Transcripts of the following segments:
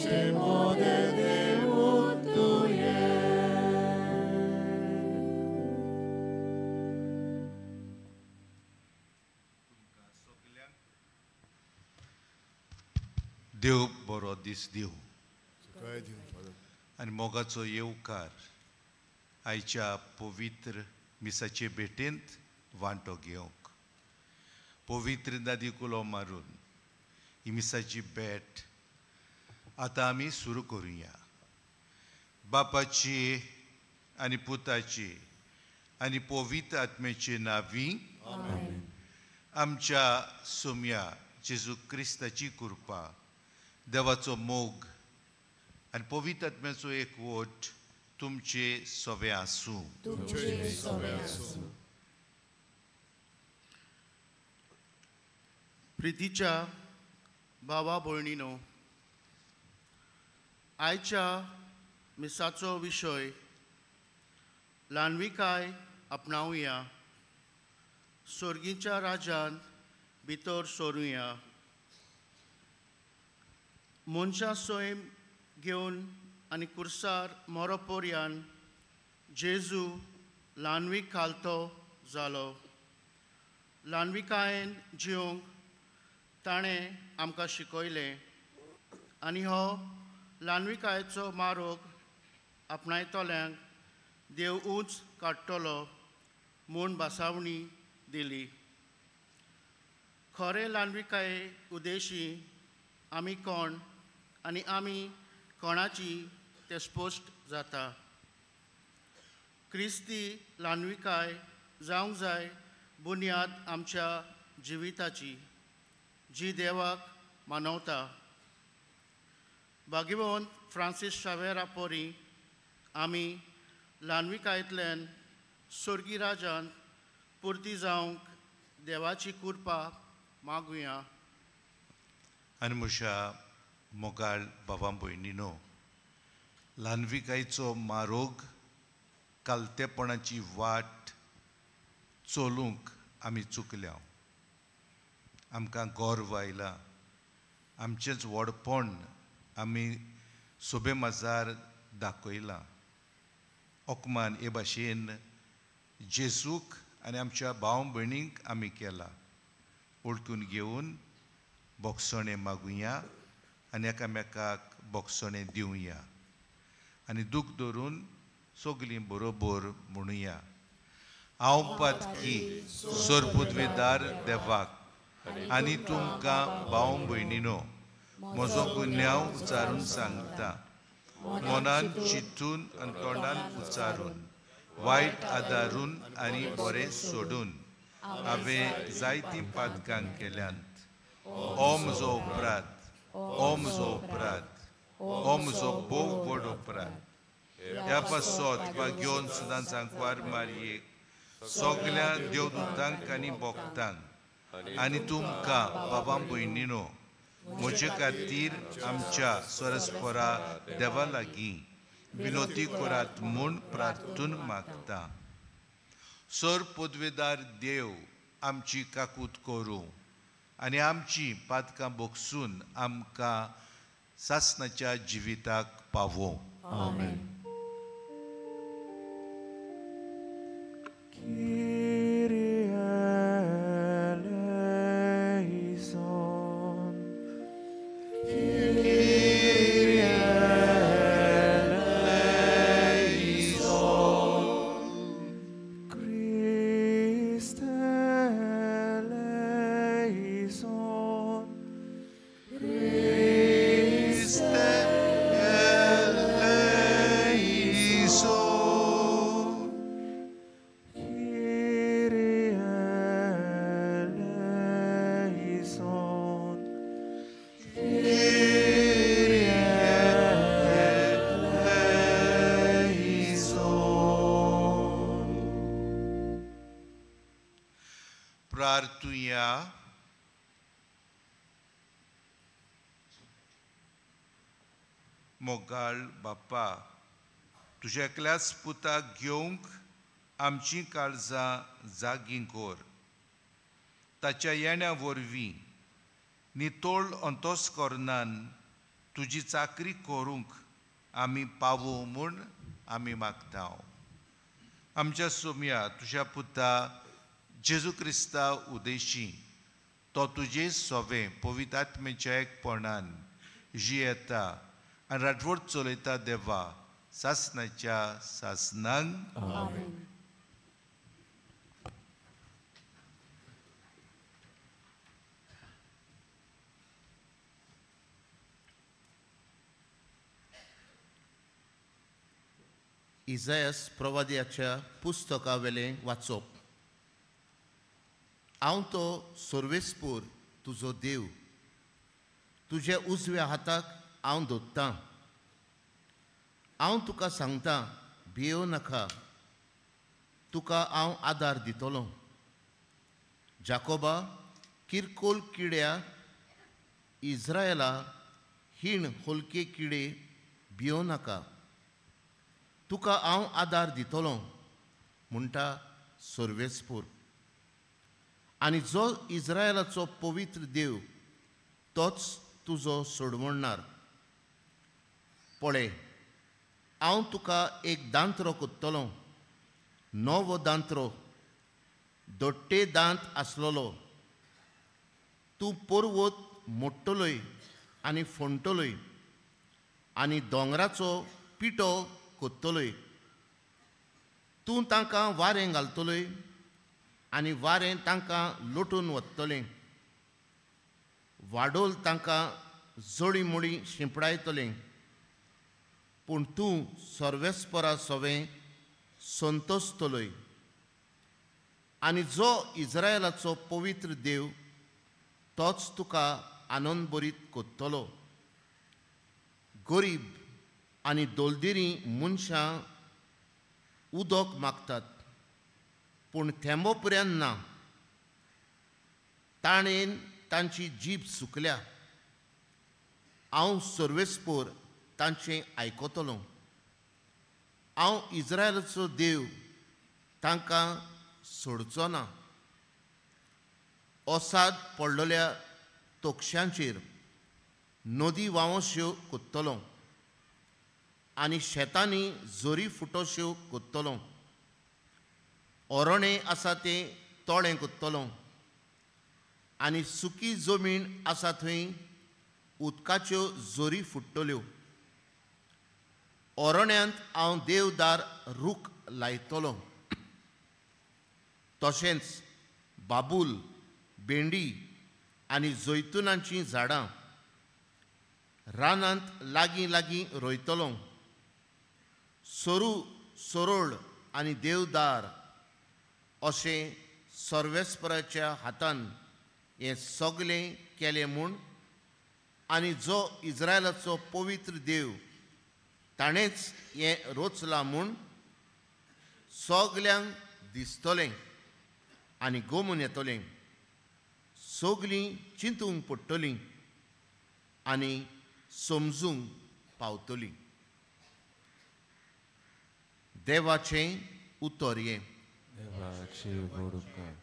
आमचे मोदें देवूत तुवें. देव बरो दीस दिवं आनी मोगाचो येवकार आयच्या पवित्र मिसाचे भेटेंत वांटो घेवंक पवित्र नदी कुलो मारून ही मिसाची भेट आतां आमी सुरू करुया. बापाची आनी पुताची आनी पवित्र आत्म्याची नांवी आमच्या सोम्या जेजू क्रिस्ताची कृपा, देवाचो मोग आनी पवित्र आत्म्याचो एकवट तुमचे सवे आसूं. प्रितीच्या बाबा भयणीनो, आयच्या मिसाचो विशय ल्हानविकाय आपणावया, सोर्गीच्या राजान भितर सरुया. मनशां सैम घेवन आनी कुर्सार मोरोपोरयान जेजू ल्हानवीक खालतो जालो. ल्हानविकायेन जिवंक ताणें आमकां शिकयलें आनी हो ल्हानविकायेचो मारोग आपणायतल्यांक देव उंच काडटलो म्हूण भासावणी दिली. खरें ल्हानविकाये उदेशी आमी कोण आनी आमी कोणाची तें स्पश्ट जाता. क्रिस्ती ल्हानविकाय जावंक जाय बुन्याद आमच्या जिविताची, जी देवाक मानवता. भाग्यवंत फ्रांसीस शावेरा पोरी आमी ल्हानविकायेंतल्यान स्वर्गी राजान पुर्ती जावंक देवाची कृपा मागुया. आनी म्हज्या मोगाळ बाबा भयणीनो, ल्हानविकायेचो मारोग कालतेपणाची वाट चलूंक आमी चुकल्या. आमकां गर्व आयला, आमचेंच व्हडपण आमी सोबे माजार दाखयलां. ओकमान हे भाशेन जेजूक आनी आमच्या भाव भयणींक आमी केला. वळखून घेवन बोगसणें मागुया आनी एकामेकाक बोगसणें दिवया आनी दूख धरून सगलीं बरोबर म्हणुया. हांव पातकी सरपुदवेदार देवाक आनी तुमकां भाव भयणीनो म्हजो गुन्यांव उच्चारून सांगता. मनान चिंतून आनी तोंडान उच्चारून, वायट आदारून आनी बरें सोडून हांवें जायतीं पातकां केल्यांत. ओ म्हजो अपराध, ओ म्हजो अपराध, ओ म्हजो भोव व्हड अपराध. ह्या पासत भाग्योन सुदां सांकवार मारयेक सगल्या देवदूतांक आनी भक्तांक आनी तुमकां बाबा भयणीनो म्हजे खातीर आमच्या सरस्परा देवा लागीं विनोती करात म्हूण प्रार्थून मागता. सर पदवेदार देव आमची काकूत करूं आनी आमची पातकां बोगसून आमकां सासणाच्या जिविताक पावोवं. आमेन. प्रार्थुया. मोगाळ बापा, तुज्या एकल्याच पुताक घेवंक आमचीं काळजां जागीं कर. ताच्या येण्या वरवीं नितळ अंतस्करणान तुजी चाकरी करूंक आमी पावूं म्हूण आमी मागता. आमच्या सोम्या तुज्या पुता जेजू क्रिस्ता उदेशी तो तुजे सोवे पवित्र आत्म्याच्या एकपणान जियेता आनी राजवट चलयता देवा सासनाच्या सासनांक. आमेन. इजायस प्रवाद्याच्या पुस्तकावेलें वाचप. हांव तो सर्वेस्पूर तुजो देव, तुज्या उजव्या हाताक हांव दोत्तां. हांव तुका सांगता, भियो नाका, तुका हांव आदार दितलो. जाकोबा किरकोळ किड्या, इस्रायला हीण होलके किडे, भियो नाका, तुका हांव आदार दितलो म्हणटा सर्वेस्पूर. आनी जो इस्रायलाचो पवित्र देव तोच तुजो सोडवणणार. पळय, हांव तुका एक दांत्रो कोत्तलो, नवो दांत्रो, दोट्टे दांत आसलेलो. तूं पर्वत मोडटलोय आनी फोंडटलोय आनी दोंगराचो पिठो कोत्तलोय. तूं तांकां वारें घालतलोय आनी वारें तांकां लोटून वतलें. वाडोल तांकां जोडी मोडी शिंपडायतलें. पूण तूं सर्वेस्परा सवें संतोसतलोय. आनी जो इस्रायलाचो पवित्र देव तोच तुका आनंदभरीत कोत्तलो. गरीब आनी दोलदिरी मनशां उदक मागतात, पूण थेंबो पर्यंत ना. ताणेन तांची जीब सुकल्या. हांव सर्वेस्पोर तांचें आयकतलो. हांव इस्रायलाचो देव तांकां सोडचो ना. ओसाद पडलेल्या तोक्षांचेर नदी व्हांवश्यो कोत्तलो आनी शेतांनी जोरी फुटोश्यो कोत्तलो. ओरणें आसा तें तोळें कोत्तलो आनी सुकी जमीन आसा थंय उदकाच्यो जोरी फुट्टल्यो. ओरण्यांत हांव देवदार रूख लायतलो, तशेंच बाबूल, भेंडी आनी जैतुनाचीं झाडां रानांत लागीं लागीं रोयतलो. सोरू, सोरोळ आनी देवदार अशें सर्वेस्पराच्या हातान हें सगलें केलें म्हूण आनी जो इस्रायलाचो पवित्र देव ताणेंच हें रोचलां म्हूण सगल्यांक दिसतलें आनी गोमून येतलें. सगलीं चिंतूंक पडटलीं आनी समजूंक पावतलीं. देवाचें उतर हें. देवाचे व्हड उपकार.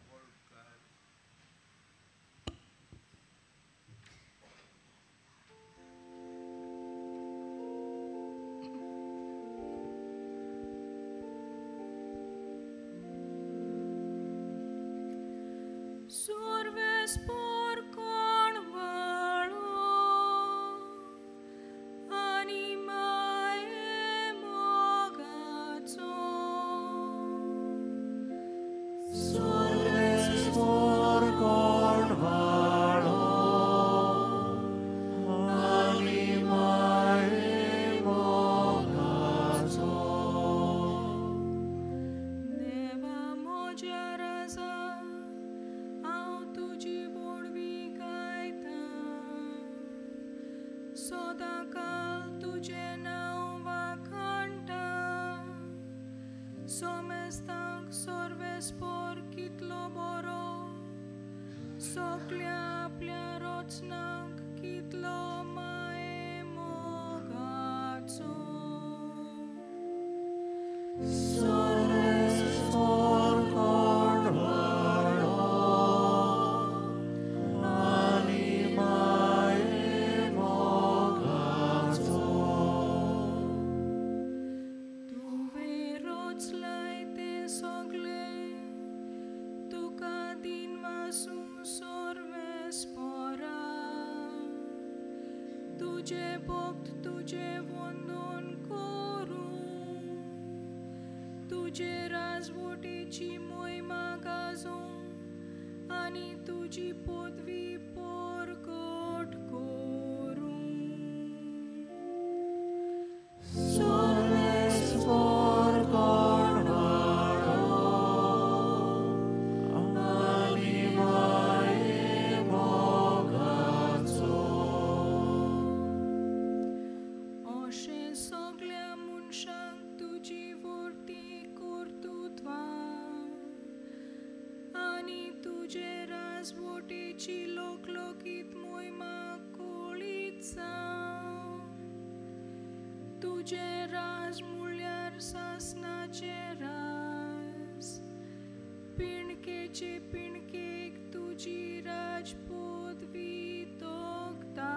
सर्वेस्पोर कोण वाळो आनी माये मोगाचो. सर्वेस्पोर कोण वाळो आनी माये मोगाचो. देवा म्हज्या राजा, हांव तुजी बोडवी गायता. सदांकाल तुजें नांव वाखाणटा. सोमेस्तांक सर्वेस्पोर कितलो बरो, सगल्या आपल्या रचनांक कितलो माये मोगाचो. सर्वेस्पोर कोण वाळो आनी माये मोगाचो. तुजे भक्त तुजे वंदन करूं, तुजे राजवटीची मोहिमा गाजोवं आनी तुजी पदवी परगट करूं. सर्वेस्पर कोण वाळो आनी माये मोगाचो. अशें सगळ्या मनशांक तुजी वर्ती कर्तृत्वां आनी तुजे राजवटीची लोकलोकीत मोहिमा कळीत जावं. तुजें राज म्हळ्यार सासणाचें राज, पिणकेचे पिणकेक तुजी राज पदवी तोखता.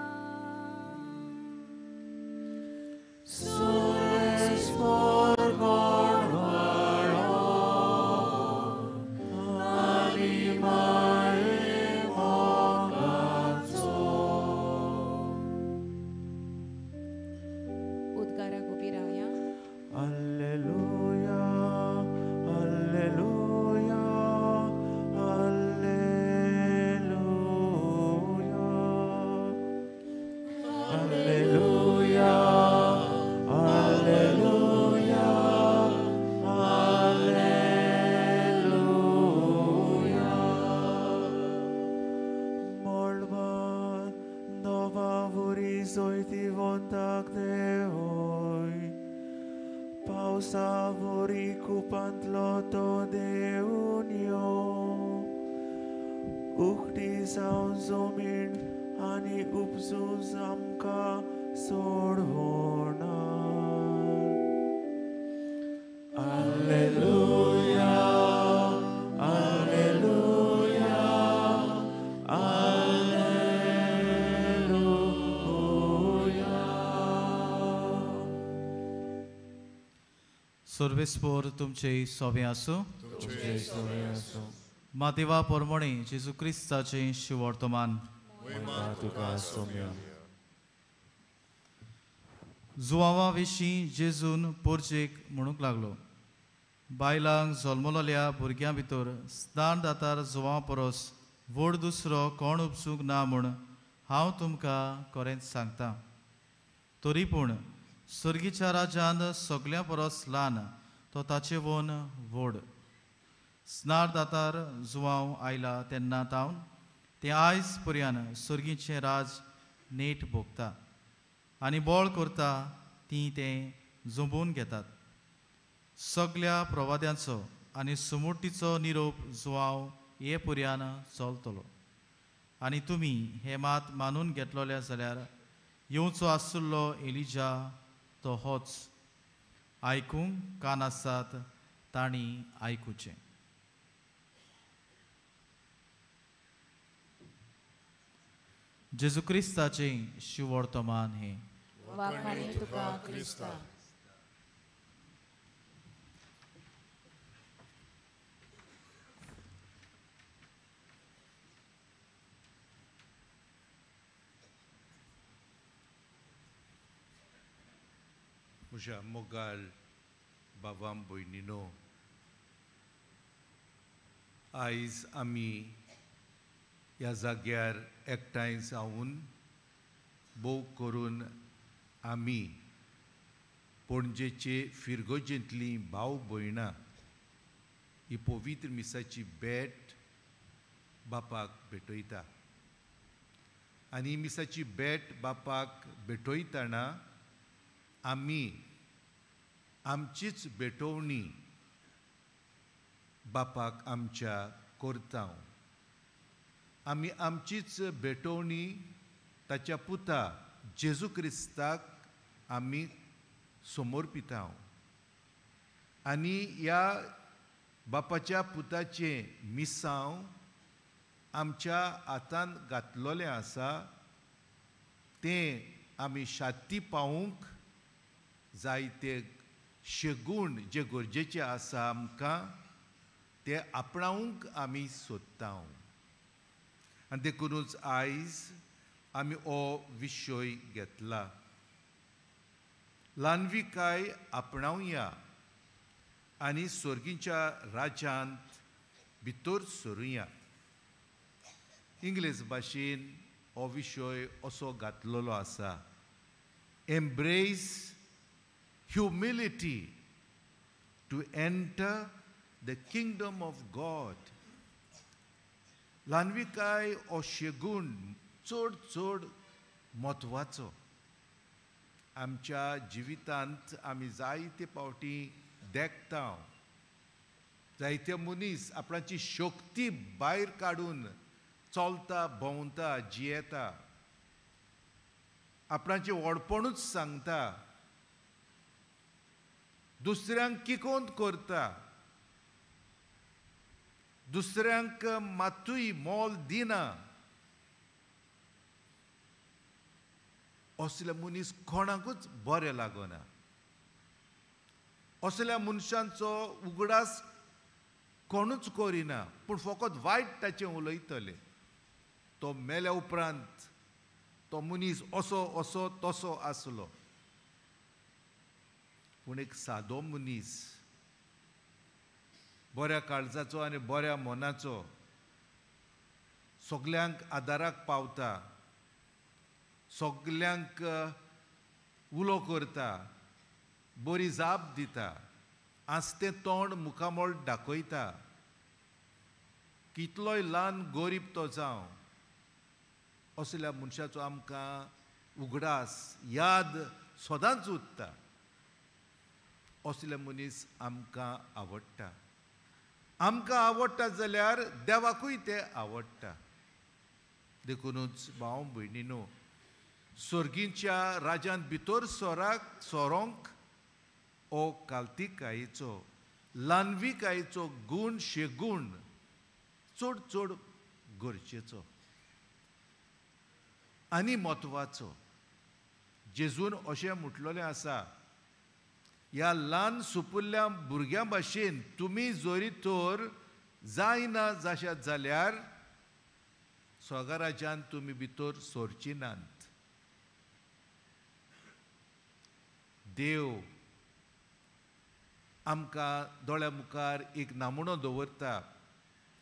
सर्वेस्पर कोण वाळो आनी माये मोगाचो. उद्गाराक उबी रावया. Alleluia, Alleluia, Alleluia. Alleluia, Alleluia, Alleluia. मळबान नवा वरी जैतिवंताक देवय, पावसा वरी कुपांतलो तो देवून यो. उकती जावन जमीन आनी उपजूज आमकां सोडवना. Alleluia, Alleluia, Alleluia. सर्वेस्पर तुमचे सोबे आसूं. मादेवा पोरमणे जेजू क्रिस्ताचें शिवर्तमान. जुवावा विशीं जेजून पोरजेक म्हणूंक लागलो, बायलांक जल्मलोल्या भुरग्यां भितर स्नान दातार जुवां परस व्हड दुसरो कोण उपसूंक ना म्हूण हांव तुमकां खरेंच सांगता. तरी पूण सर्गीच्या राज्यांत सगळ्यां परस ल्हान तो ताचे वन व्हड. स्नान दातार जुवांव आयला तेन्ना तावन तें आयज पर्यान सर्गीचें राज नेट भोगता आनी बळ करता तीं तें जमोवन घेतात. सगळ्या प्रवाद्यांचो आनी सुमुटीचो निरोप जुवांव हे पर्यान चलतलो. आनी तुमी हें मात मानून घेतलोले जाल्यार येवचो आसुल्लो एलिजा तो होच. आयकूंक कान आसात तांणी आयकुचें. जेजू क्रिस्ताचें शिवर्तमान हें. वाखाणी तुका क्रिस्ता. म्हज्या मोगाळ बाबां भयणीनो, आयज आमी ह्या जाग्यार एकठांय जावन भोव करून आमी पणजेचे फिरगोजेंतलीं भाव भयणां ही पवित्र मिसाची भेट बापाक भेटयता. आनी मिसाची भेट बापाक भेटयतना आमी आमचीच भेटवणी बापाक आमच्या करता. आमी आमचीच भेटवणी ताच्या पुता जेजू क्रिस्ताक आमी समर्पिता. आनी ह्या बापाच्या पुताचें मिसांव आमच्या हातान घातलोलें आसा तें आमी शाती पावूंक जायते शेगूण जे गरजेचे आसा आमकां ते आपणावंक आमी सोदता. आनी देखुनूच आयज आमी हो विशय घेतला. ल्हानविकाय आपणावया आनी स्वर्गीच्या राज्यांत भितर सरुया. इंग्लीश भाशेन हो विशय असो घातलेलो आसा, embrace humility to enter the kingdom of God. ल्हानविकाय हो शेगूण चड चड म्हत्वाचो. आमच्या जिवितांत आमी जायते फावटी देखता, जायते मनीस आपणाची शक्ती भायर काडून चलता, भोंवता, जियेता, आपणाचें व्हडपणूच सांगता, दुसऱ्यांक किकोंत करता, दुसऱ्यांक मातूय मोल दिना. असले मनीस कोणाकूच बरें लागना. असल्या मनशांचो उगडास कोणूच करिना, पूण फकत वायट ताचें उलयतले. तो मेल्या उपरांत तो मनीस असो असो तसो आसलो. पूण एक सादो मनीस, बऱ्या काळजाचो आनी बऱ्या मनाचो, सगल्यांक आदाराक पावता, सगल्यांक उलो करता, बरी जाप दिता, आसतें तोंड मुखामळ दाखयता, कितलोय ल्हान गरीब तो जावं, असल्या मनशाचो आमकां उगडास याद सदांच उरता. असले मनीस आमकां आवडटा. आमकां आवडटा जाल्यार देवाकूय ते आवडटा. देखुनूच भाव भयणीनो, स्वर्गीच्या राज्यांत भितर सोराक सोरोंक ओ कालतिकायेचो, ल्हानविकायेचो गूण शेगूण चड चड गरजेचो आनी म्हत्वाचो. जेजून अशें म्हटलेलें आसा, ह्या ल्हान सुपुल्ल्या भुरग्यां भाशेन तुमी जरी तर जायना जाशात जाल्यार स्वर्गा राज्यांत तुमी भितर सरची नात. देव आमकां दोळ्या मुखार एक नामुणो दवरता,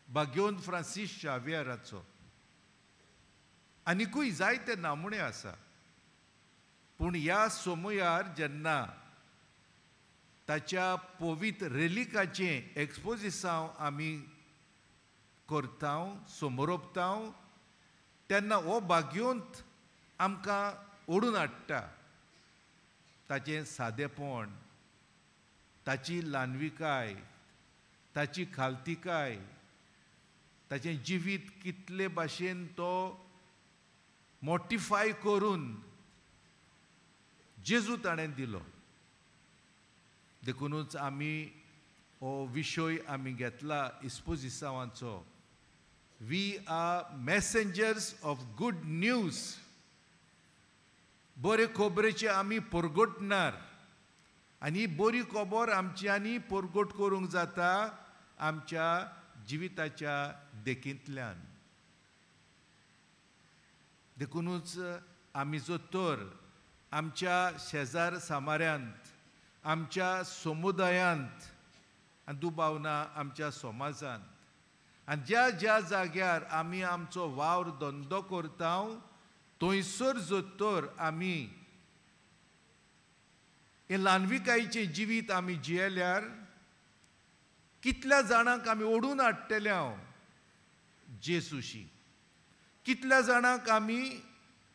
भाग्योन फ्रांसीस शावियराचो. आनिकूय जायते नामुणे आसा, पूण ह्या समयार जेन्ना ताच्या पवित्र रेलिकाचें एक्सपोजिसांव आमी करता, समोरपता, तेन्ना हो भाग्योंत आमकां ओडून हाडटा. ताचें सादेपण, ताची ल्हानविकाय, ताची खालतिकाय, ताचें जिवीत कितले भाशेन तो मोटिफाय करून जेजू ताणें दिलो. देखुनूच आमी हो विशय आमी घेतला इस्पोजिसांवाचो, we are messengers of good news. बरे खबरेचे आमी परगटणार आनी बरी खबर आमच्यांनी परगट करूंक जाता आमच्या जिविताच्या देखींतल्यान. देखुनूच आमी जो तर आमच्या शेजार सामाऱ्यांत, आमच्या समुदायांत, आनी दुबाव ना आमच्या समाजांत, आनी ज्या ज्या जाग्यार आमी आमचो वावर धंदो करता थंयसर जर तर आमी हें ल्हानविकायेचें जिवीत आमी जियेल्यार कितल्या जाणांक आमी ओडून हाडटले हांव जेजूशी, कितल्या जाणांक आमी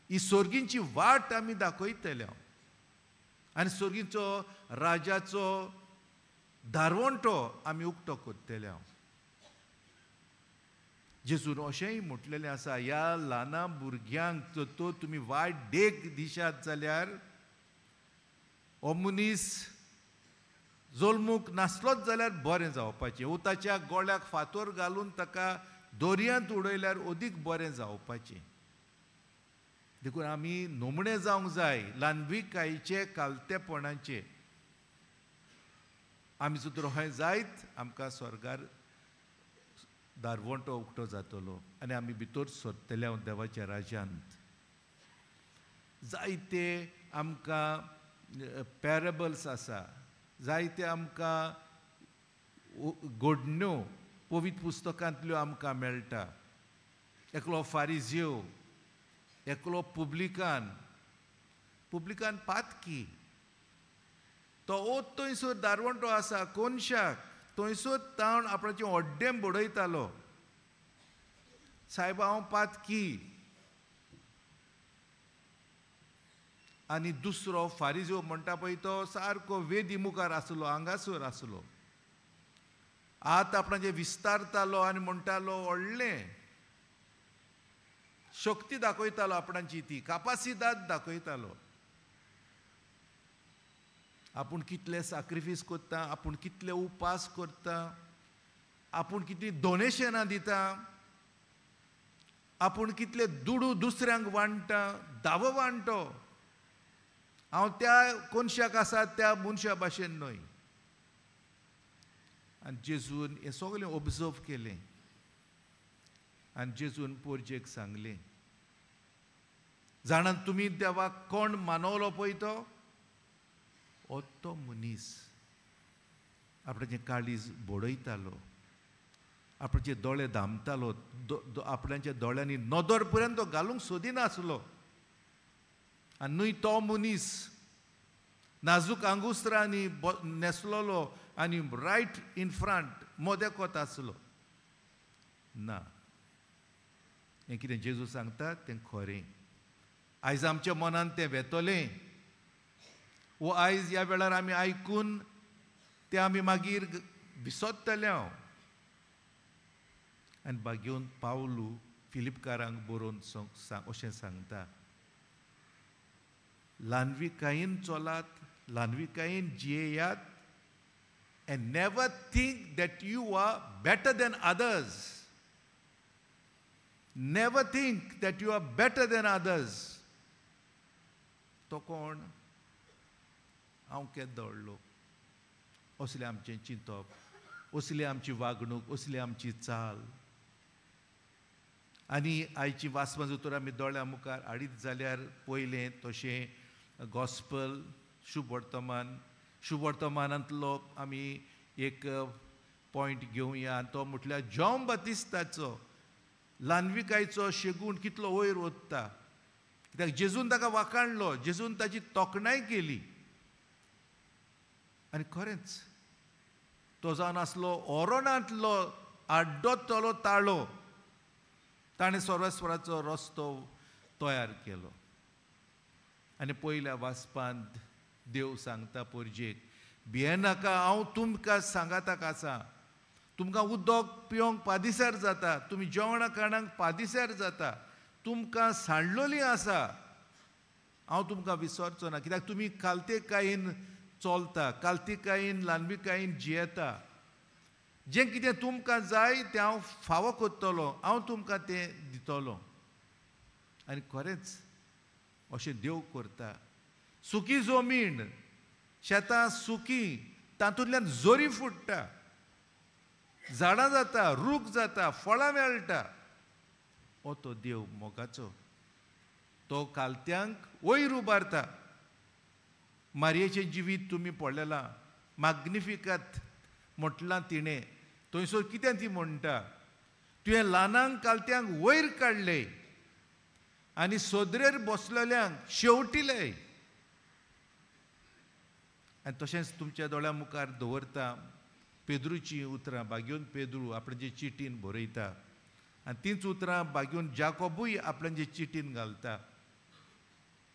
ही स्वर्गींची वाट आमी दाखयतले हांव आनी स्वर्गींचो राजाचो दारवंटो आमी उक्तो करतले हांव. जेजून अशेंय म्हटलेलें आसा, ह्या ल्हाना भुरग्यांक जर तर तुमी वायट देख दिशात जाल्यार हो मनीस जल्मूंक नासलोच जाल्यार बरें जावपाचें, वो ताच्या गोळ्याक फातोर घालून ताका दर्यांत उडयल्यार अदीक बरें जावपाचें. देखून आमी नमणे जावंक जाय ल्हानविकायेचे, कालतेपणाचे. आमी सुद्दां हय जायत आमकां स्वर्गार दारवंटो उक्तो जातलो आनी आमी भितर सरतले देवाच्या राज्यांत. जायते आमकां पॅरेबल्स आसा, जायते आमकां घडण्यो पवित्र पुस्तकांतल्यो आमकां मेळटा. एकलो फारिजियो, एकलो पुब्लिकान, पुब्लिकान पातकी, तो ओत थंयसर दारवंटो आसा कोनशाक, थंयसर ताण आपणाचें हड्डें बडयतालो, सायबा हांव पातकी. आनी दुसरो फारिजो म्हणटा पळय तो सारको वेदी मुखार आसलो, हांगासर आसलो, आत आपणाचें विस्तारतालो आनी म्हणटालो व्हडलें शक्ती दाखयतालो आपणाची, ती कापासिदाद दाखयतालो, आपूण कितले साक्रिफीस करता, आपूण कितले उपास करता, आपूण कितली डोनेशनां दिता, आपूण कितले दुडू दुसऱ्यांक वांट्टा, दावो वांटो, हांव त्या कोनशाक आसा त्या मनशा भाशेन न्हय. आनी जेजून हें सगळें ऑब्जर्व केलें आनी जेजून पोरजेक सांगलें, जाणा तुमी देवाक कोण मानवलो पळय तो हो तो मनीस आपणाचें काळीज बडयतालो, आपणाचे दोळे दामतालो, आपणाच्या दोळ्यांनी नदर पर्यंत तो घालूंक सोदिनासलो. आनी न्हय तो मनीस नाजूक आंगुस्त्रांनी न्हेसलेलो आनी रायट इन फ्रंट मोदेकोत आसलो ना. हें कितें जेजू सांगता तें खरें. आयज आमच्या मनान तें वेतलें वो आयज ह्या वेळार आमी आयकून तें आमी मागीर विसरतले हांव. आनी बागेवन पावलू फिलिपकारांक बरोवन अशें सांगता, ल्हानविकायेन चलात, ल्हानविकायेन जियेयात, and never think that you are better than others. Never think that you are better than others. तो कोण, हांव केदो व्हडलो, असलें आमचें चिंतप, असली आमची वागणूक, असली आमची चाल. आनी आयची वाचपां जर तर आमी दोळ्या मुखार हाडीत जाल्यार पयलें तशें गॉस्पल शुभवर्तमान, शुभवर्तमानांतलो आमी एक पॉयंट घेवया, तो म्हटल्यार जॉन बातिस्ताचो ल्हानविकायचो शेगूण कितलो वयर वता, कित्याक जेजून ताका वाखाणलो, जेजून ताची तोखणाय केली. आनी खरेंच तो जावन आसलो ओरोनांतलो आड्डोतलो ताळो, ताणें सर्वेस्वराचो रस्तो तयार केलो. आनी पयल्या वाचपांत देव सांगता पोरजेक, भियेनाका, हांव तुमकां सांगाताक आसा, तुमकां उदक पिवंक पादिसार जाता, तुमी जेवणा खाणांक पादिसार जाता, तुमकां सांडलोली आसा, हांव तुमकां विसरचो ना, कित्याक तुमी कालतेकायेन चलता, कालतिकायेन ल्हानविकायेन जियेता, जें कितें तुमकां जाय तें हांव फावो करतलो, हांव तुमकां तें दितलो. आनी खरेंच अशें देव करता. सुकी जमीन, शेतां सुकी, तातूंतल्यान जोरी फुट्टा, झाडां जाता, रूख जाता, फळां मेळटा. हो तो देव मोगाचो, तो कालत्यांक वयर उबारता. मारयेचें जिवीत तुमी पळयलां, माग्निफिकात म्हटलां तिणें, थंयसर कितें ती म्हणटा, तुवें ल्हानांक कालत्यांक वयर काडले आनी सोदरेर बसलेल्यांक शेवटिले. आनी तशेंच तुमच्या दोळ्या मुखार दवरता पेद्रूचीं उतरां, बागेवन पेद्रू आपणाचे चिटीन बरयता आनी तींच उतरां बागेवन जाकोबूय आपणाचे चिटीन घालता.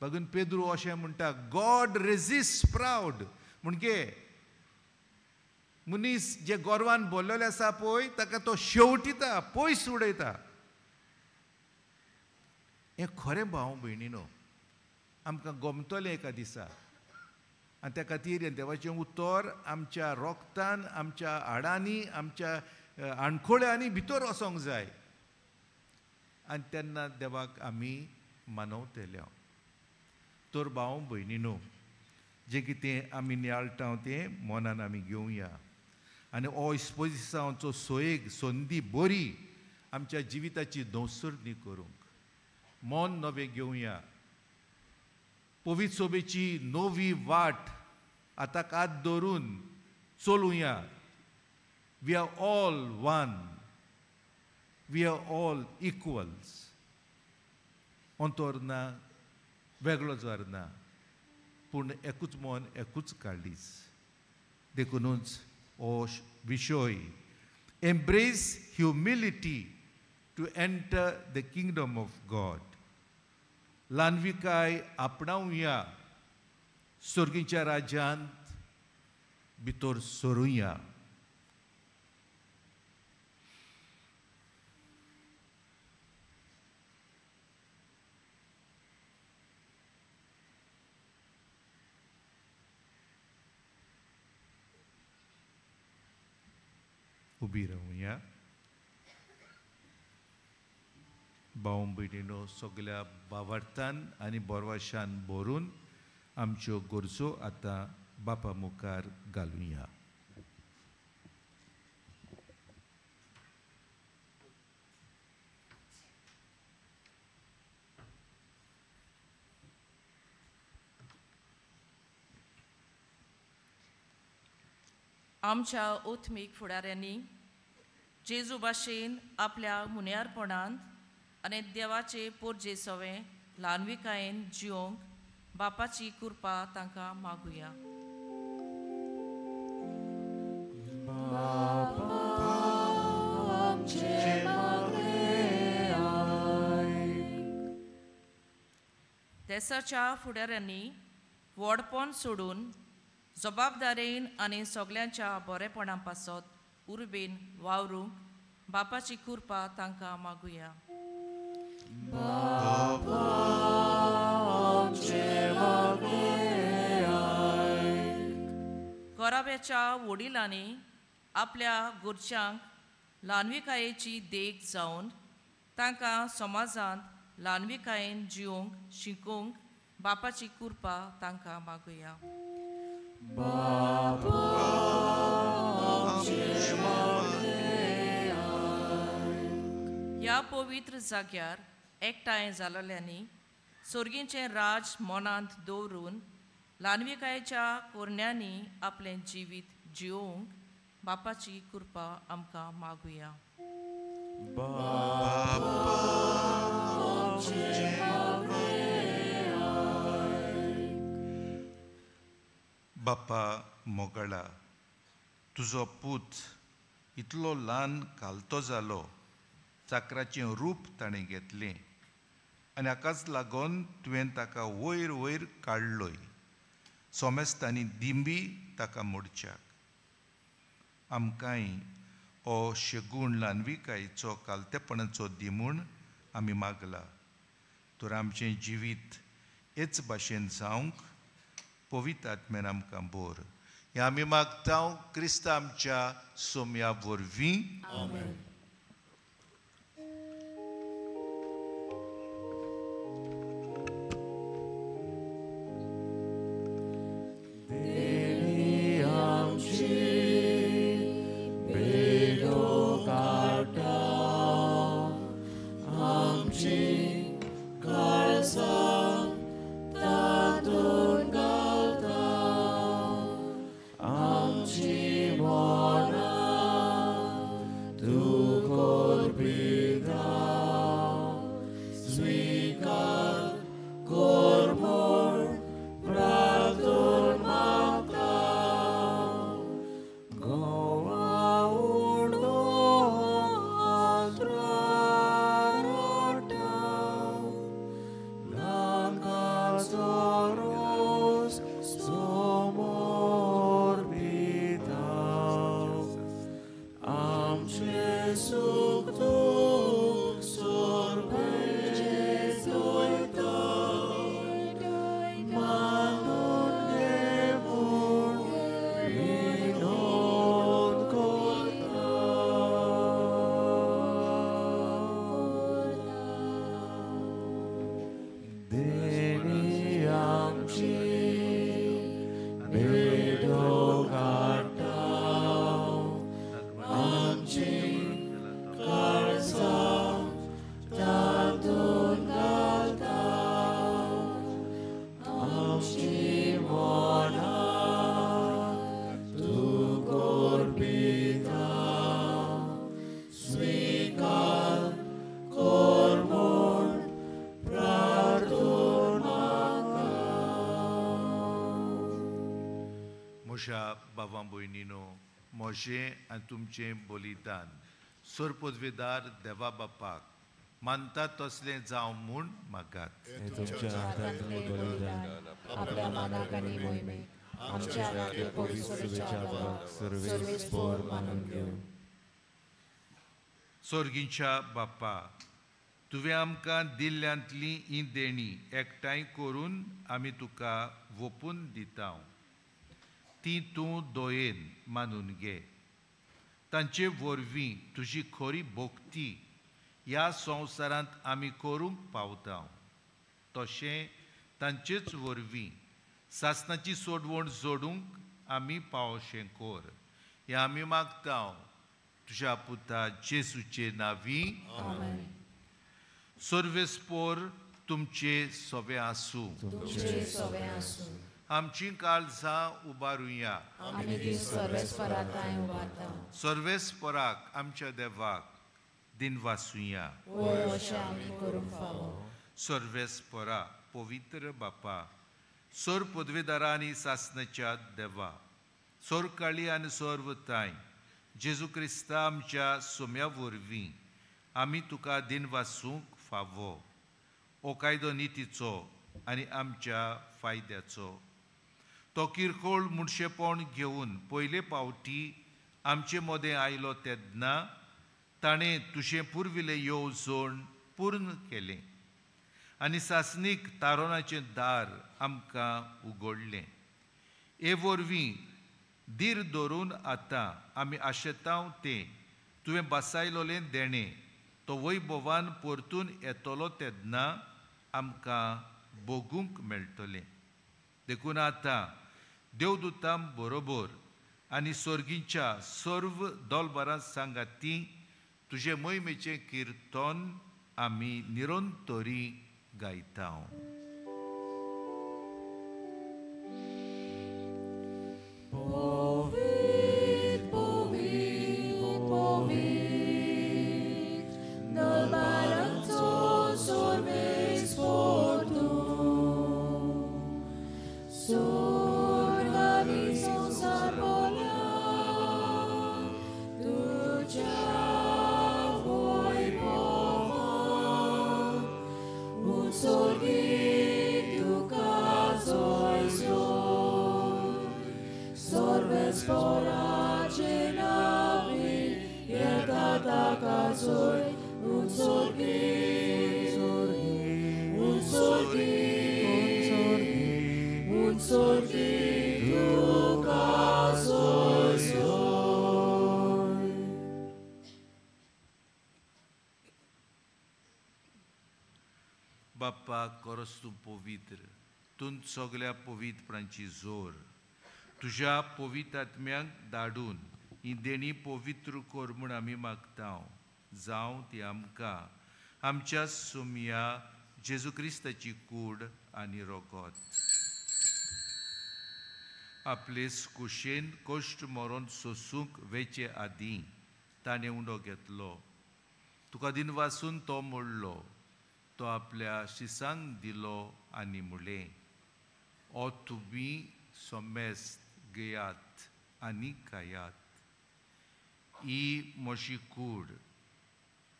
बागेवन पेद्रू अशें म्हणटा, गॉड रेजिस्ट प्रावड, म्हणजे मनीस जे गोरवान बोल्लेले आसा पळय ताका तो शेवटिता, पयस उडयता. हें खरें भाव भयणीनो, आमकां गोमतलें एका दिसा. आनी त्या खातीर हें देवाचें उतर आमच्या रोगतान, आमच्या हाडांनी, आमच्या आणखोळ्यांनी भितर वचोंक जाय आनी तेन्ना देवाक आमी मानवतले. तर भाव भयणीनो, जें कितें आमी नियाळटा तें मनान आमी घेवया आनी हो इस्पोजिसांवाचो सोयेग संदी बरी आमच्या जिविताची दवसरणी करूंक मन नवें घेवया. पवित्र सोबेची नवी वाट आतां हात धरून चलुया. We are all one, we are all equals. अंतर ना, वेगळो ज्वार ना, पूण एकूच मन एकूच काळीज. देखुनूच हो विशय embrace humility to enter the kingdom of God. ल्हानविकाय आपणावया, सर्गीच्या राज्यांत भितर सरुया. उबी रावया. भाव भयणीनो, सगल्या भावार्थान आनी बोरवाशान भरून आमच्यो गरजो आतां बापा मुखार घालुया. आमच्या ओथमीक फुडाऱ्यांनी जेजू भाशेन आपल्या मुन्यारपणांत आनी देवाचे पोरजे सवें ल्हानविकायेन जिवंक बापाची कृपा तांकां मागुया. देसाच्या फुडाऱ्यांनी व्हडपण सोडून जबाबदारेन आनी सगल्यांच्या बरेपणा पासत उर्बेन वावरूंक बापाची कृपा तांकां मागुया. घराब्याच्या वडिलांनी आपल्या घरच्यांक ल्हानविकायेची देख जावन तांकां समाजांत ल्हानविकायेन जिवंक शिकोवंक बापाची कृपा तांकां मागुया. ह्या पवित्र जाग्यार एकठांय जाल्ल्यांनी सर्गीचें राज मनांत दवरून ल्हानविकायेच्या कोरण्यांनी आपलें जिवीत जिवोवंक बापाची कृपा आमकां मागुया. बापा मोगाळा, तुजो पूत इतलो ल्हान घालतो जालो, चाकराचें रूप ताणें घेतलें आनी हाकाच लागून तुवें ताका वयर वयर काडलोय. सोमेस्तांनी दिंबी ताका मोडच्याक. आमकांय हो शेगूण ल्हानविकायेचो कालतेपणाचो दी म्हूण आमी मागला. तर आमचें जिवीत हेच भाशेन जावंक पवित्र आत्म्यान आमकां बोर. हें आमी मागता क्रिस्त आमच्या सोम्या वरवीं. आमेन. Tu म्हज्या बाबा भयणीनो, म्हजें आनी तुमचें बलिदान सरपदवेदार देवा बापाक मानता तसलें जावं म्हूण मागात. तुमच्या हातांतलें बलिदान आपल्या मानाक आनी मोहिमेक आमच्या आनी पवित्र सभेच्या सर्वेस्पोर मानून घेवं. सोर्गींच्या बापा, तुवें आमकां दिल्ल्यांतली ही देणी एकठांय करून आमी तुका वोपून दिता, ती तूं दोयेन मानून घे. तांचे वरवीं तुजी खरी भक्ती ह्या संवसारांत आमी करूंक पावता, तशें तांचेच वरवीं सासणाची सोडवण जोडूंक आमी पावशें कोर, हें आमी मागता तुज्या पुता जेसूचे नांवी. सर्वेस्पोर तुमचे सोवे आसूं. आमची काळजां उबारुया. सर्वेस्पोराक आमच्या देवाक दिनवासुया. सर्वेस्पोरा पवित्र बापा, सोर पदवेदारा आनी सासणाच्या देवा, सोरकाळी आनी सोर्वताय जेजू क्रिस्ता आमच्या सोम्या वरवीं आमी तुका दिनवासूंक फावो. हो कायदो नितीचो आनी आमच्या फायद्याचो. तो किरकोळ मुणशेपण घेवन पयले पावटी आमचे मदें आयलो तेन्ना ताणें तुजें पुर्विल्लें येवजण पूर्ण केलें आनी सासणीक तारोणाचें दार आमकां उगडलें. हे वरवीं धीर धरून आतां आमी आशेतांव तें तुवें बसायलोलें देणें तो वैभवान परतून येतलो तेन्ना आमकां भोगूंक मेळटलें. देखून आतां देवदूतां बरोबर आनी सोर्गींच्या सर्व दोलबारां सांगाती तुजे मोहिमेचें किर्तन आमी निरंतरी गायता. Povit, povit, povit, dal sorves portu, sorgavi sonsar bola, tuja voi pova, un sorgi tu caso sorves forace navi, ietata casoi, un sorghi, un sorghi, un sorghi, tu casoi soi. बाप्पा करस तूं पवित्र, तूं सगल्या पवित्रपणाची जोर तुज्या पवित्र आत्म्यांक धाडून ही देणी पवित्र कर म्हूण आमी मागता. जावं ती आमकां आमच्या सोमया जेजू क्रिस्ताची कूड आनी रोगत. आपले कुशेन कश्ट मरोन सोसूंक वेचे आदीं ताणें उंडो घेतलो, तुका दिनवासून तो मोडलो, तो आपल्या शिसांक दिलो आनी म्हणलें, ओ तुमी सोमेस्त घेयात आनी खायात, ही म्हजी कूड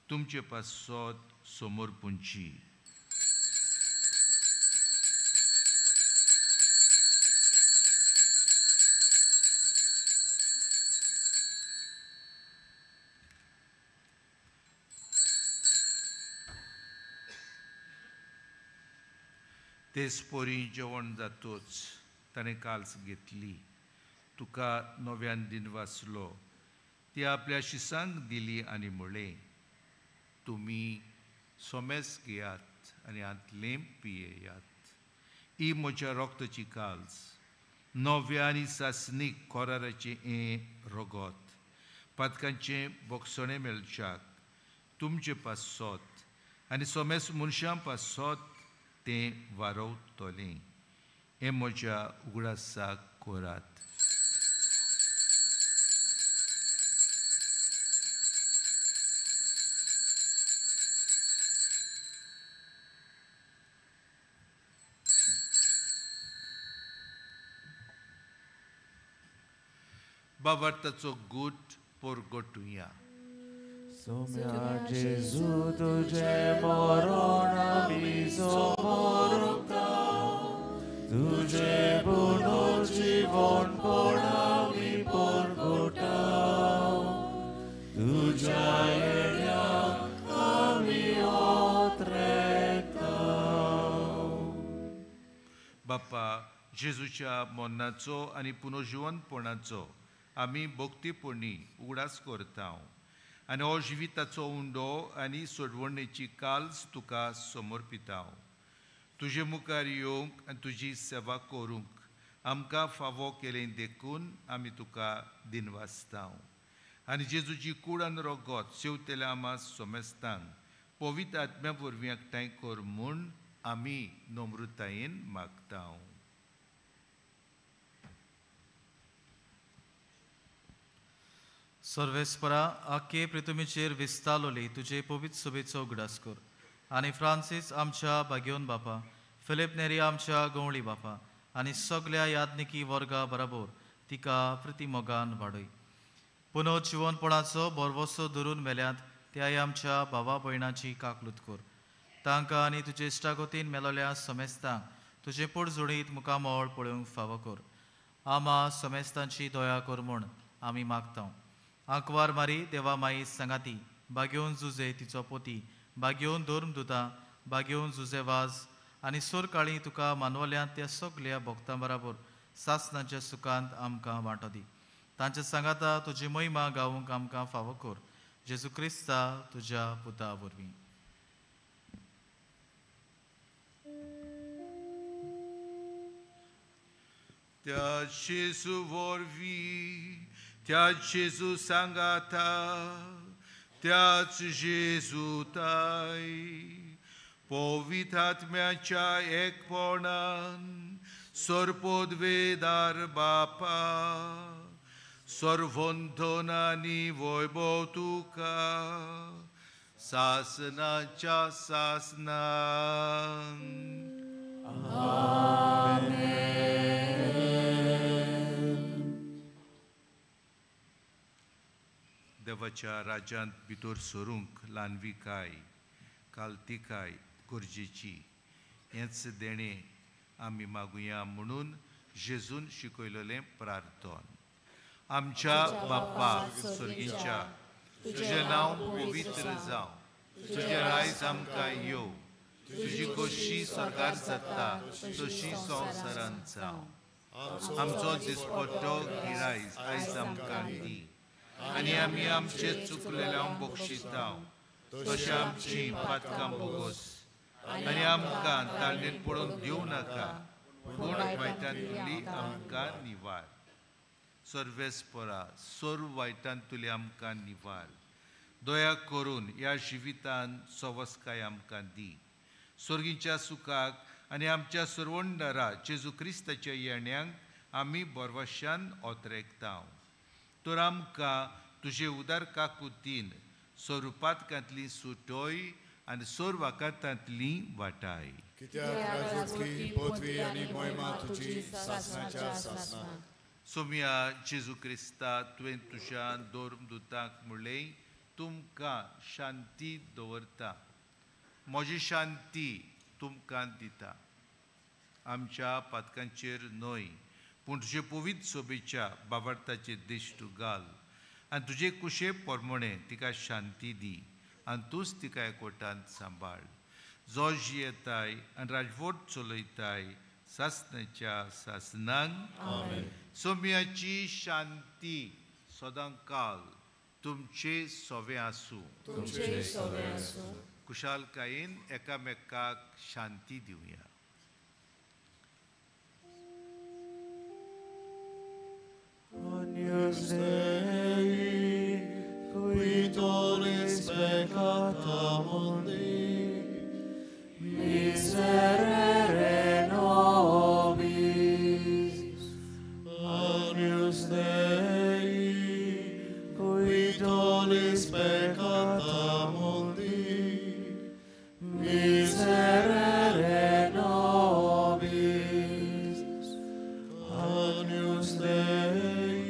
तुमचे पासत समर्पूंची. तेच परी जेवण जातोच ताणें काल्स घेतली, तुका नव्यान दिनवासलो, ती आपल्या शिसांक दिली आनी म्हणलें, तुमी सोमेस घेयात आनी हांतलें पियेयात, ही म्हज्या रोगताची काल्स, नव्या आनी सासणीक कोराराचें हें रोगत, पातकांचें बोगसणें मेळच्याक तुमचे पासत आनी सोमेस मनशां पासत तें वारवतलें. हें म्हज्या उगडासाक करात. बाबार्थाचो गूट पोरगोटुया. सोम्या जेजू तुझे मरण आमी समोरता, तुझे पुनर्जीवनपण आमी परगटा, तुझ्या येण्याक आमी ओत्रेता. बापा, जेजूच्या मरणाचो आनी पुनर्जीवनपणाचो आमी भक्तीपणी उगडास करता आनी हो जिविताचो उंडो आनी सोडवणेची काल्स तुका समर्पिता. तुजे मुखार येवंक आनी तुजी सेवा करूंक आमकां फावो केलें देखून आमी तुका दिनवासता. आनी जेजूची कूड आनी रगत शेवतेल्या आमा सोमेस्तांक पवित्र आत्म्या वरवीं एकठांय कर म्हूण आमी नम्रतायेन मागता. सर्वेस्परा, आखे पृथ्वीचेर विस्तारलोली तुजे पवित्र सभेचो उगडास कर आनी फ्रांसीस आमच्या भाग्योन बापा, फिलीप नेरी आमच्या गवळी बापा आनी सगल्या याज्ञिकी वर्गा बराबर तिका प्रतिमोगान वाडय. पुनर्जिवनपणाचो भरवसो धरून मेल्यात त्याय आमच्या भावा भयणाची काकलूत कर. तांकां आनी तुजे इश्टागतीन मेलोल्या समेस्तांक तुजें पोटजोडीत मुखामळ पळोवंक फावो कर. आमा समेस्तांची दया कर म्हूण आमी मागता. आंकवार मारी देवा माई सांगाती, बागेवन जुजे तिचो पोती, बागेवन धर्मदुता, बागेवन जुजे वाज आनी सोरकाळी तुका मानवल्यांत त्या सगल्या भक्तां बराबर सासनाच्या सुखांत आमकां वांटो दी. तांच्या सांगाता तुजी महिमा गावूंक आमकां फावो कर. जेजू क्रिस्ता तुज्या पुता वरवीं. त्या जेजू वरवीं, त्या जेजू सांगाता, त्याच जेजू ताय पवित्र आत्म्याच्या एकपणान सर्पोद्वेदार बापा, सर्वंधन आनी वैभव तुका सासनाच्या सासनान. आमेन. देवाच्या राज्यांत भितर सरूंक ल्हानविकाय कालतिकाय गरजेची हेंच देणें आमी मागुया म्हणून जेजून शिकयलेलें प्रार्थन. आमच्या बाप्पा स्वर्गीच्या, तुजें नांव पवित्र जावं, तुजें रायज आमकां येवं, तुजी खोशी स्वर्गार जाता तशी संवसारांत जावं. आमचो दिसपट्टो गिरायज आयज आमकां दी आनी आमी आमचे चुकलेल्यांक बक्षिता तशें आमची पातकां बोगोस आनी आमकां ताळणेन पडोवन दिवं नाका, पूण वायटांतली आमकां निवार. सर्वेस्परा, सर्व वायटांतली आमकां निवार. दया करून ह्या जिवितान सवस्काय आमकां दी. स्वर्गीच्या सुखाक आनी आमच्या सर्वंडरा जेजू क्रिस्ताच्या येण्यांक आमी बरवशान ओतरेकता. तर आमकां तुजे उदार काकुतीन स्वरुपातकांतली सुटोय आनी सर्व आकांतांतली वाटाय. सोम्या जेजू क्रिस्ता, तुवें तुज्या धर्मदुतांक म्हणलें, तुमकां शांती दवरता, म्हजी शांती तुमकां दिता. आमच्या पातकांचेर न्हय पूण तुजे पवित्र सोबेच्या बाबार्थाचे दिश्ट घाल आनी तुजे कुशे प्रमाणे तिका शांती दी आनी तूंच तिका एकवटांत सांबाळ. जो जियेताय आनी राजवट चलयताय सासनाच्या सासनांक. सोम्याची शांती सदांकाल तुमचे सोवे आसूं. कुशालकायेन एकामेकाक शांती दिवया. Agnus Dei, qui tollis peccata mundi, miserere nobis. Agnus Dei, qui tollis peccata mundi, miserere nobis. Agnus Dei,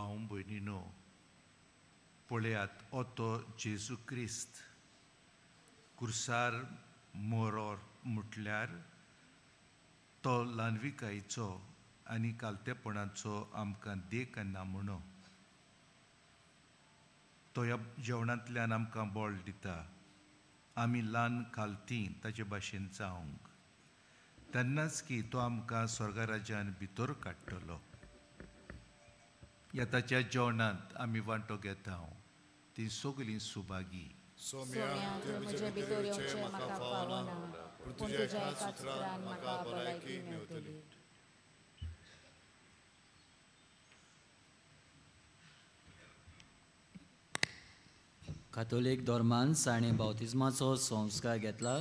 भाव भयणीनो, पळयात हो तो जेजू क्रिस्त कुर्सार मोरोर म्हटल्यार तो ल्हानविकायेचो आनी कालतेपणाचो आमकां देख आनी नामणो. तो ह्या जेवणांतल्यान आमकां बळ दिता. आमी ल्हान खालती ताचे भाशेन जावंक, तेन्नाच की तो आमकां स्वर्गराज्यान भितर काडटलो. ह्या ताच्या जेवणांत आमी वांटो घेता ती सगळीं सुभागी. सोम्या, तुवें म्हजे भितर येवचें म्हाका फावना, पूण तुज्या एकाच उतरान म्हाका भलायकी मेवतली. कातोलीक धर्मान जाणें बाप्तिज्माचो संस्कार घेतला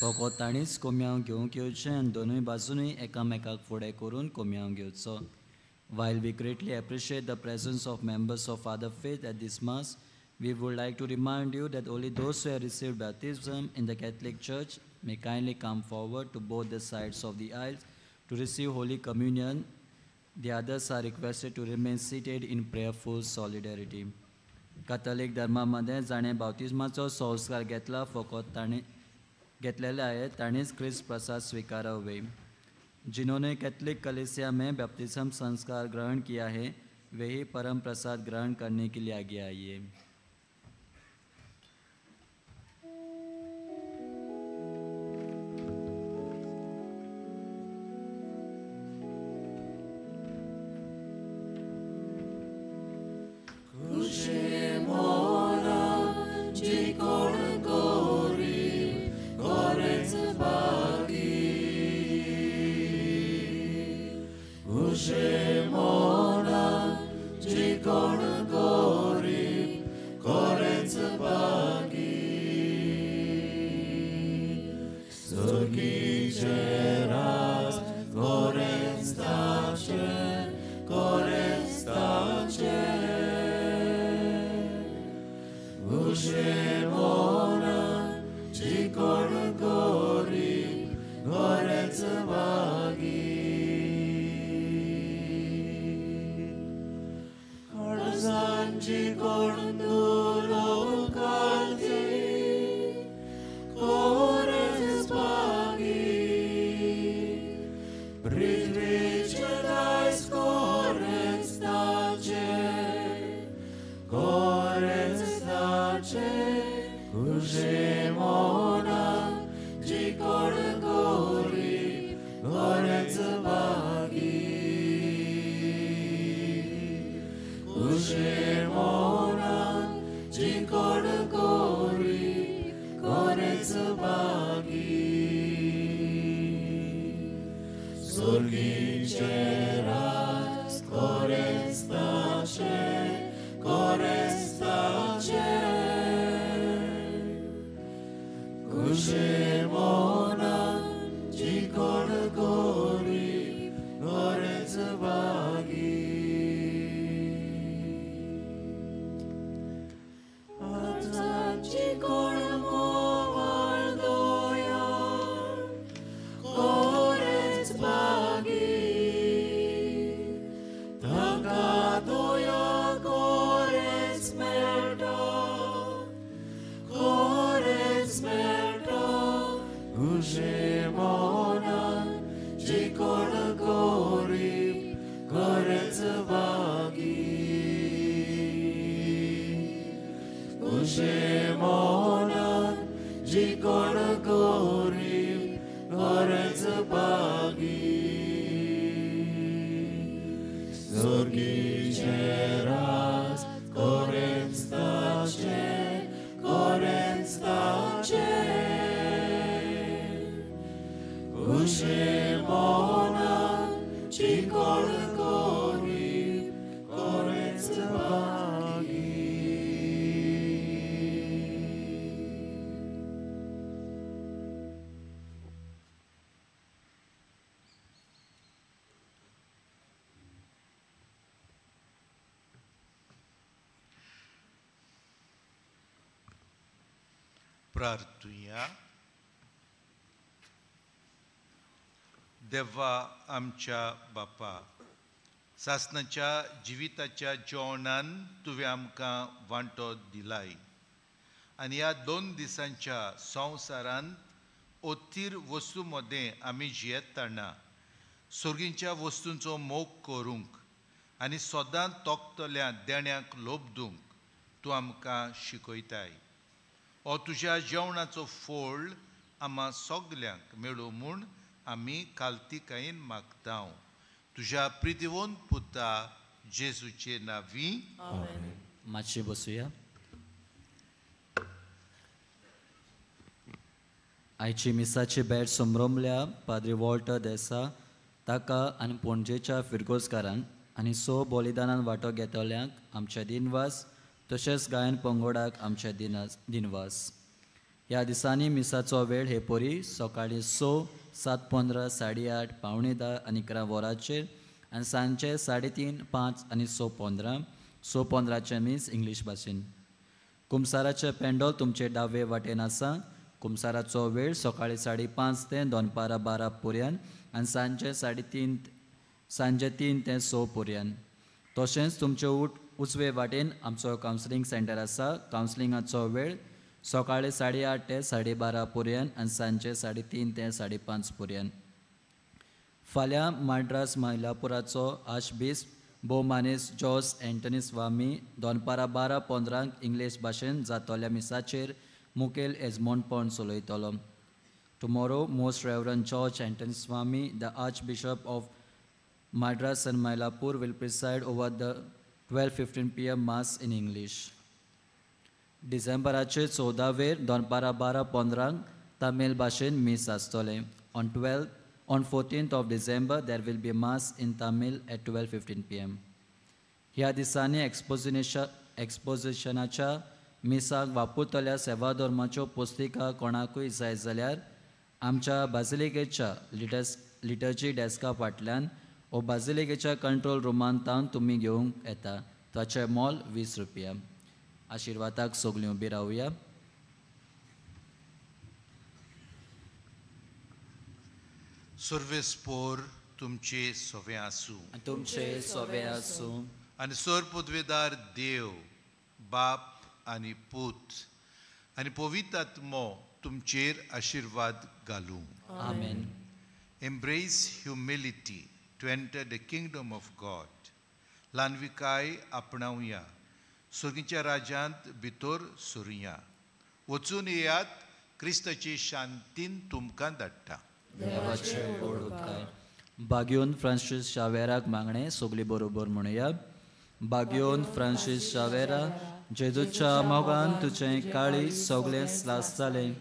फकत ताणीच कोम्यांव घेवंक येवचें आनी दोनूय बाजूनय एकामेकाक फुडें करून कोम्यांव घेवचो. While we greatly appreciate the presence of members of other faith at this Mass, we would like to remind you that only those who have received baptism in the Catholic Church may kindly come forward to both the sides of the aisles to receive Holy Communion. The others are requested to remain seated in prayerful solidarity. Catholic धर्मामध्ये जाणें बाप्तिज्माचो संस्कार घेतला फकत ताणें घेतलेले आहे ताणेंच क्रिस्त प्रसाद स्विकारावे. जिन्होंने कैथोलिक कलीसिया में बपतिस्म संस्कार ग्रहण किया है वे ही परम प्रसाद ग्रहण करने के लिए आगे आइए. प्रार्थुया. देवा आमच्या बापा, सासणाच्या जिविताच्या जेवणान तुवें आमकां वांटो दिलाय आनी ह्या 2 दिसांच्या संवसारांत अथीर वस्तू मदें आमी जियेतना सोर्गींच्या वस्तूंचो मोग करूंक आनी सदां तोखतल्या देण्याक लोबदूंक तूं आमकां शिकयताय. हो तुज्या जेवणाचो फोळ आमा सगल्यांक मेळूं म्हूण आमी कालतिकायेन मागता. तुज्या प्रितिवंत पुता जेजूचे नांवी आमेन. मातशी बसुया. आयची मिसाची भेट समरमल्या पाद्री वॉल्टर देसा ताका आनी पणजेच्या फिरगोजकारांक आनी 6 बलिदानान वांटो घेतल्यांक आमचे दिनवास, तशेंच गायन पंगोडाक आमचे दिनवास. ह्या दिसांनी मिसाचो वेळ हे परी सकाळीं 6, 7:15, 8:30, 9:45 आनी 11 वरांचेर आनी सांजचे 3:30, 5 आनी 6:15. 6:15 मीस इंग्लीश भाशेन. कुमसाराचें पेंडोल तुमचे डावे वाटेन आसा. कुमसाराचो वेळ सकाळीं 5:30 ते दनपारां 12 पर्यंत आनी सांजचे 3:30, सांजे 3 ते 6 पर्यंत. तशेंच तुमचे उजवे वाटेन आमचो कावन्सिलींग सेंटर आसा. कावन्सिलिंगाचो वेळ सकाळीं 8:30 ते 12:30 पर्यंत आनी सांजचे 3:30 ते 5:30 पर्यंत. फाल्यां माड्रास मैलापुराचो आर्चबिस्प भोवमानेस्त जॉर्ज एंटनी स्वामी दनपारां 12:15 इंग्लीश भाशेन जातल्या मिसाचेर मुखेल एजमोंडपण चलयतलो. Tomorrow most reverend George Antony Swamy, the archbishop of Madras and Mylapore, will preside over the 12:15 PM mass in English. डिसेंबराचे 14वेर दनपारां 12:15 तमीळ भाशेन मीस आसतलें. On 14th of December there will be mass in Tamil at 12:15 PM. ह्या दिसांनी एक्सपोजिशनाच्या मिसाक वापरतल्या सेवा धर्माच्यो पुस्तिका कोणाकूय जाय जाल्यार आमच्या बाजिलिकेच्या लिटर्जी डेस्का फाटल्यान ओ बाजिलिकेच्या कंट्रोल रुमांत तुमी घेवंक येता. ताचें मोल 20 रुपया. आशिर्वादाक सगळीं उबी रावया. सर्वेस्पोर तुमचे सोवे आसूं, तुमचे सोवे आसूं. आनी सर पदवेदार देव बाप आनी पूत आनी पवित्र आत्मो तुमचेर आशिर्वाद घालूं. आमेन. Embrace humility to enter the kingdom of God. ल्हानविकाय आपणावया, सोर्गीच्या राज्यांत भितर सरुया. वचून येयात, क्रिस्ताची शांतीन तुमकां धाडटा. देवाचे गोड उपकार. बाग्योन फ्रांसीस शावेराक मागणें सगळीं बरोबर म्हणुया. बाग्योन फ्रांसीस शावेरा, जेजूच्या मोगान तुजें काळीज सगळें स्लास जालें,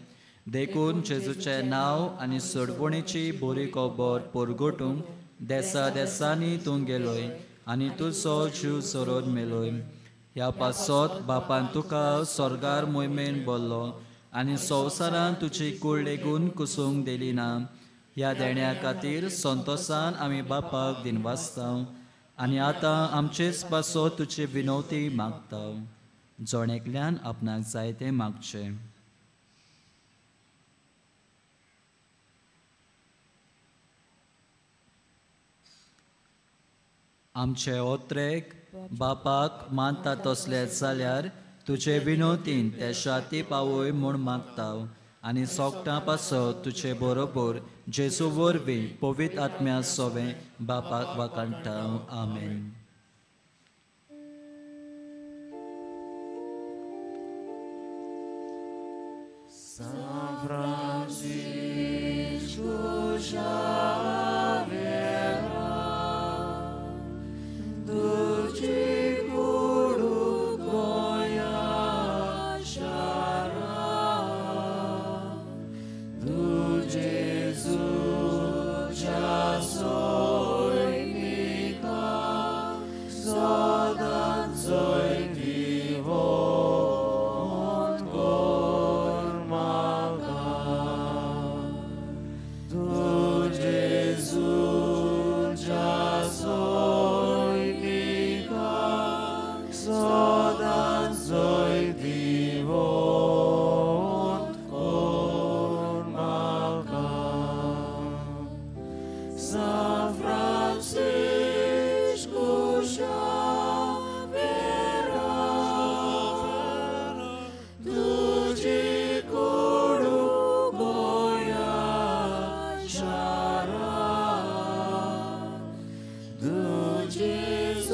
देखून जेजूचें नांव आनी सोडवणीची बरी खबर परगटूंक देसा देसांनी तूं गेलोय आनी तुजो जीव सोरोन मेलोय. ह्या पासत बापान तुका स्वर्गार मोहिमेन बोल्लो आनी संवसारान तुजी कूड लेगून कुसूंक दिली ना. ह्या देण्या खातीर संतोसान आमी बापाक दिनवासता आनी आतां आमचेच पासत तुजी विनवती मागता. जण एकल्यान आपणाक जाय तें मागचें. आमचे ओत्रेक बापाक मानता तसले जाल्यार तुजे विनोतीन ते शाती पावय म्हूण मागता आनी सोगटां पासत तुजे बरोबर जेजू वरवीं पवित्र आत्म्या सोवें बापाक वाकाणटा. आमेन. San Francisco Xavier, तुजी कुडू गोंया शारा, तूं जेजूच्या सैनिका सदांच जैतिवंत कर म्हाका. तूं जेजू